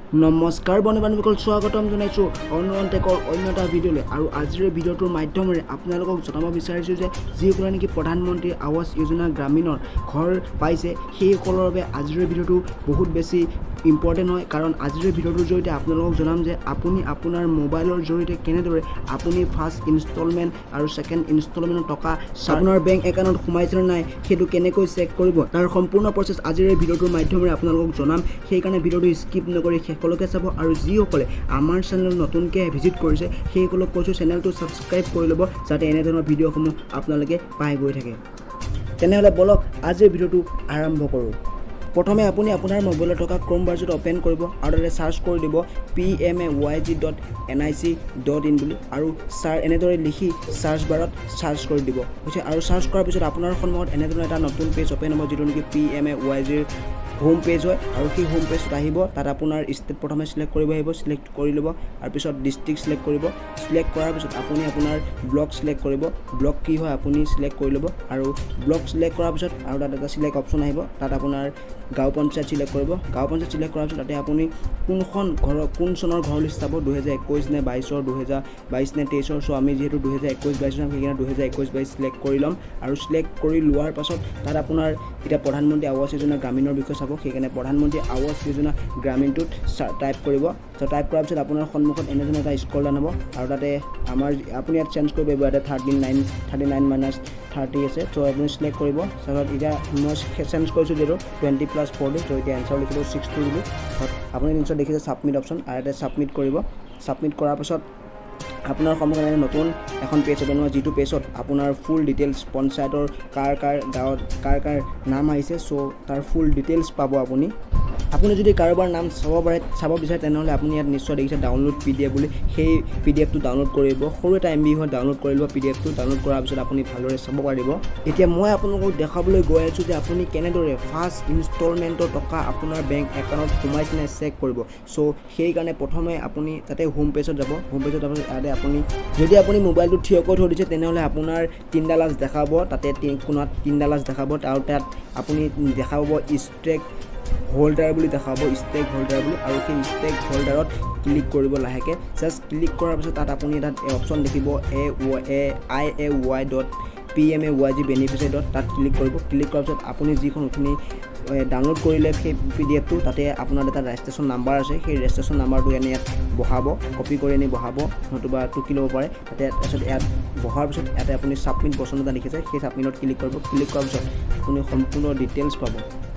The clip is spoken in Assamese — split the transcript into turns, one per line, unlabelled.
নমস্কাৰ বন্ধু বান্ধৱীসকল, স্বাগতম জনাইছোঁ অনুৰণ টেকৰ অন্য এটা ভিডিঅ'লৈ। আৰু আজিৰ এই ভিডিঅ'টোৰ মাধ্যমেৰে আপোনালোকক জনাব বিচাৰিছোঁ যে যিসকলে নেকি প্ৰধানমন্ত্ৰী আৱাস যোজনা গ্ৰামীণৰ ঘৰ পাইছে, সেইসকলৰ বাবে আজিৰ এই ভিডিঅ'টো বহুত বেছি ইম্পৰ্টেণ্ট হয়। কাৰণ আজিৰ এই ভিডিঅ'টোৰ জৰিয়তে আপোনালোকক জনাম যে আপুনি আপোনাৰ মোবাইলৰ জৰিয়তে কেনেদৰে আপুনি ফাৰ্ষ্ট ইনষ্টলমেণ্ট আৰু ছেকেণ্ড ইনষ্টলমেণ্টৰ টকা আপোনাৰ বেংক একাউণ্টত সোমাইছে নে নাই, সেইটো কেনেকৈ চেক কৰিব, তাৰ সম্পূৰ্ণ প্ৰচেছ আজিৰ এই ভিডিঅ'টোৰ মাধ্যমেৰে আপোনালোকক জনাম। সেইকাৰণে ভিডিঅ'টো স্কিপ নকৰি শেষলৈকে চাব। আৰু যিসকলে আমাৰ চেনেল নতুনকৈ ভিজিট কৰিছে, সেইসকলক কৈছোঁ, চেনেলটো ছাবস্ক্ৰাইব কৰি ল'ব, যাতে এনেধৰণৰ ভিডিঅ'সমূহ আপোনালোকে পাই গৈ থাকে। তেনেহ'লে ব'লক, আজিৰ ভিডিঅ'টো আৰম্ভ কৰোঁ। প্ৰথমে আপুনি আপোনাৰ মোবাইলত থকা ক্ৰ'ম ব্ৰাউজাৰটো অ'পেন কৰিব আৰু তাতে চাৰ্চ কৰি দিব pmayg.nic.in বুলি আৰু এনেদৰে লিখি চাৰ্চ বাৰত চাৰ্চ কৰি দিব হৈছে। আৰু চাৰ্চ কৰাৰ পিছত আপোনাৰ সন্মুখত এনেধৰণৰ এটা নতুন পেজ অ'পেন হ'ব, যিটো নেকি পিএমএৱাইজিৰ হোম পেজ হয়। আৰু সেই হোম পেজত আহিব, তাত আপোনাৰ ষ্টেট প্ৰথমে চিলেক্ট কৰিব আহিব, চিলেক্ট কৰি ল'ব। আৰু পিছত ডিষ্ট্ৰিক্ট চিলেক্ট কৰিব। চিলেক্ট কৰাৰ পিছত আপুনি আপোনাৰ ব্লক চিলেক্ট কৰিব। ব্লক কি হয়, আপুনি চিলেক্ট কৰি ল'ব। আৰু ব্লক চিলেক্ট কৰাৰ পিছত আৰু তাত এটা চিলেক্ট অপশ্যন আহিব, তাত আপোনাৰ গাঁও পঞ্চায়ত চিলেক্ট কৰিব। গাঁও পঞ্চায়ত চিলেক্ট কৰাৰ পিছত তাতে আপুনি কোনখন ঘৰৰ, কোন চনৰ ঘৰ লিষ্ট চাব, 2021 নে 22ৰ, 2022 নে 23ৰ। চ' আমি যিহেতু 2021-22ৰ চাম, সেইকাৰণে 2021-22 চিলেক্ট কৰি ল'ম। আৰু চিলেক্ট কৰি লোৱাৰ পাছত তাত আপোনাৰ এতিয়া প্ৰধানমন্ত্ৰী আৱাস যোজনা গ্ৰামীণৰ বিষয়ে চাব, সেইকাৰণে প্ৰধানমন্ত্ৰী আৱাস যোজনা গ্ৰামীণটোত টাইপ কৰিব। চ' টাইপ কৰাৰ পিছত আপোনাৰ সন্মুখত এনেধৰণৰ এটা স্ক্ৰল ডাউন হ'ব। আৰু তাতে আমাৰ আপুনি ইয়াত চেঞ্জ কৰিব পাৰিব। ইয়াতে 39, 39 minus 30 আছে। চ' আপুনি চিলেক্ট কৰিব। তাৰপিছত এতিয়া মই চেঞ্জ কৰিছোঁ যিহেতু 20 প্লাছ 40। চ' এতিয়া এনচাৰ লিখিলোঁ 60 বুলি। আপুনি নিশ্চয় দেখিছে ছাবমিট অপশ্যন, আৰু ইয়াতে ছাবমিট কৰিব। ছাবমিট কৰাৰ পাছত আপোনাৰ সন্মুখত এনে নতুন এখন পেজ অ'পেন হ'ব, যিটো পেজত আপোনাৰ ফুল ডিটেইলছ, পঞ্চায়তৰ কাৰ কাৰ গাঁৱত কাৰ কাৰ নাম আহিছে, চ' তাৰ ফুল ডিটেইলছ পাব আপুনি। আপুনি যদি কাৰোবাৰ নাম চাব পাৰে, চাব বিচাৰে, তেনেহ'লে আপুনি ইয়াত নিশ্চয় দেখিছে ডাউনলোড পিডিএফ বুলি। সেই পিডিএফটো ডাউনলোড কৰিব। সৰু এটা এমবি হয়, ডাউনলোড কৰি ল'ব। পিডিএফটো ডাউনলোড কৰাৰ পিছত আপুনি ভালদৰে চাব পাৰিব। এতিয়া মই আপোনালোকক দেখাবলৈ গৈ আছোঁ যে আপুনি কেনেদৰে ফাৰ্ষ্ট ইনষ্টলমেণ্টৰ টকা আপোনাৰ বেংক একাউণ্টত সোমাইছে নাই চেক কৰিব। চ' সেইকাৰণে প্ৰথমে আপুনি তাতে হোম পেজত যাব। হোম পেজত যাব, ইয়াতে আপুনি যদি আপুনি মোবাইলটো থিয়কৈ থৈ দিছে, তেনেহ'লে আপোনাৰ তিনিটা লাজ দেখাব। তাতে কোণত তিনিটা লাজ দেখাব আৰু তাত আপুনি দেখাব ষ্টেক হোল্ডাৰ বুলি দেখাব, ষ্টেক হোল্ডাৰ বুলি। আৰু সেই ষ্টেক হোল্ডাৰত ক্লিক কৰিব লাহেকৈ। জাষ্ট ক্লিক কৰাৰ পিছত তাত আপুনি তাত অপশ্যন দেখিব AIAY.PMAYG beneficiary dot, তাত ক্লিক কৰিব। ক্লিক কৰাৰ পিছত আপুনি যিখন উঠনি ডাউনলোড কৰিলে সেই পিডিএফটো, তাতে আপোনাৰ এটা ৰেজিষ্ট্ৰেশ্যন নাম্বাৰ আছে। সেই ৰেজিষ্ট্ৰেশ্যন নাম্বাৰটো আনি ইয়াত বহাব, কপি কৰি আনি বহাব, নতুবা টুকি ল'ব পাৰে তাতে। তাৰপিছত ইয়াত বহাৰ পিছত ইয়াতে আপুনি ছাবমিট বটন এটা দেখিছে, সেই ছাবমিটত ক্লিক কৰিব। ক্লিক কৰাৰ পিছত আপুনি সম্পূৰ্ণ ডিটেইলছ পাব।